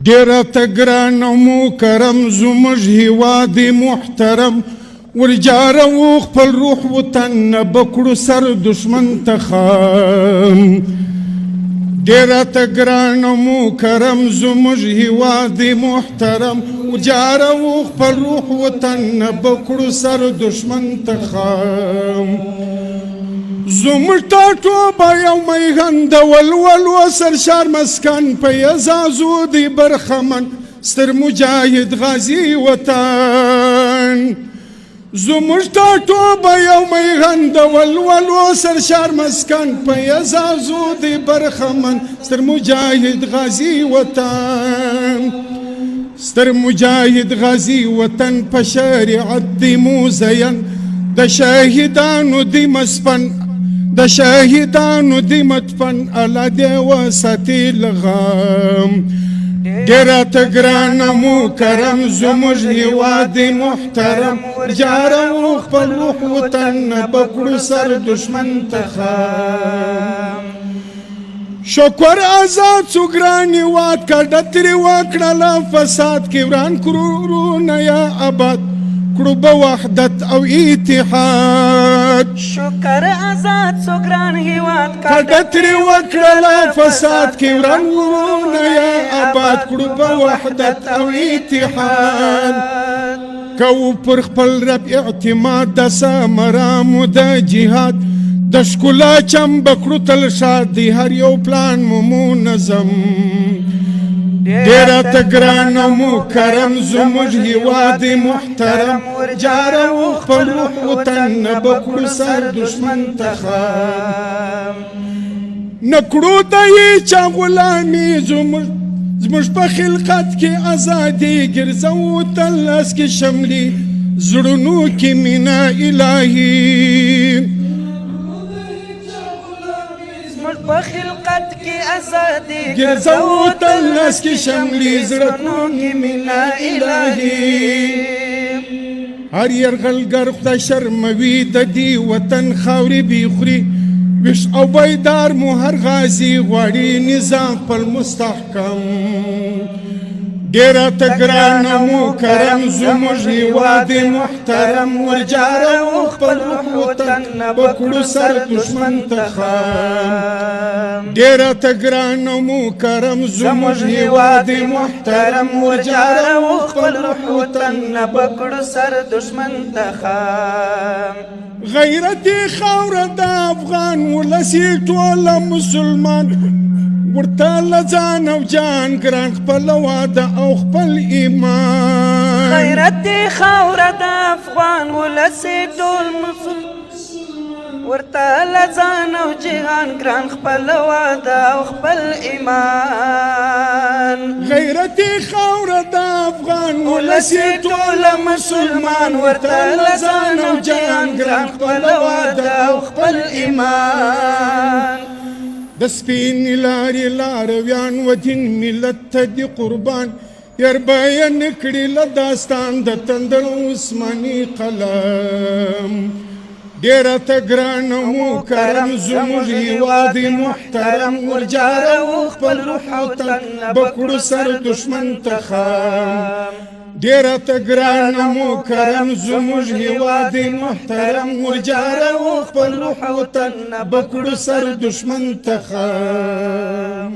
ډېر راته ګران او مکرم زموږ هیواد محترم، ورجاره و خپل روح وطن نه به کړو سر دښمن ته خام. ډېر راته ګران او مکرم زموږ هیواد محترم، ورجاره و خپل روح وطن نه به کړو سر دښمن ته خام. زموږ ټاټوبی یو میهن د ولولو سرشار مسکن، په اعزازو دی برخمن ستر مجاهد غازي وطن. زموږ ټاټوبی یو میهن د ولولو سرشار مسکن، په اعزازو دی برخمن ستر مجاهد غازي وطن. ستر مجاهد غازي وطن په شریعت دی مزین، د شهیدانو دی مسپن، د شهیدانو دی مدفن، الله دې وساتي له غم. ډېر راته ګران او مکرم زموږ هیواد محترم، جاره و خپل روح وطن نه به کړو سر دښمن ته خام. شکر آزاد سو ګران هیواد، کډه ترې وکړله فساد کې وران کړو ورونه یا آباد کړو به وحدت او اتحاد. شکر آزاد سو ګران هیواد، کډه ترې وکړله فساد کې وران ورونه یا آباد کړو به وحدت او اتحاد. کو پر خپل رب اعتماد، د سمرامو د جهاد د ښکلا چم به کړو تل ښاد دی، هر یو پلان مو منظم. ډېر راته ګران او مکرم زموږ هیواد محترم، جاره و خپل روح وطن نه به کړو سر دښمن ته خام. نه کړو د هیچا غلامي، زموږ په خلقت کې ازادي، ګرځو تل لاس کې شملې، زړونو کې مینه الهي. زموږ په خلقت کې ازادي، ګرځو تل لاس کې شملې، زړونو کې مینه الهي. هر یرغلګر خدای شرموي، د دې وطن خاورې بې خوري، ویښ او بیدار مو هر غازي غواړي نظام خپل مستحکم. ډېر راته ګران او مکرم زموږ هیواد محترم، ورجاره و خپل روح وطن نه به کړو سر دښمن ته خام. ډېر راته ګران او مکرم زموږ هیواد محترم، ورجاره و خپل روح وطن نه به کړو سر دښمن ته خام. غیرتي خاوره د افغان ولسي ټوله مسلمان، ورته له ځان او جان ګران خپل واده او خپل ایمان. غیرتي خاوره د افغان ولسي ټول مسلمان، ورته له ځان او جهان ګران خپل واده او خپل ایمان. غیرتي خاوره د افغان ولسي ټوله مسلمان، ورته له ځان او جان ګران خپل واده او خپل ایمان. د سپینې لارې لارویان و دین ملت ته دي قربان، ير بیان کړي له داستان د تندر عثماني قلم. ډېر راته ګران او مکرم زموږ هیواد محترم، ورجاره و خپل روح وطن به کړو سر دښمن ته خام. ډېر راته ګران او مکرم زموږ هیواد محترم، ورجاره و خپل روح وطن به کړو سر دښمن ته خام.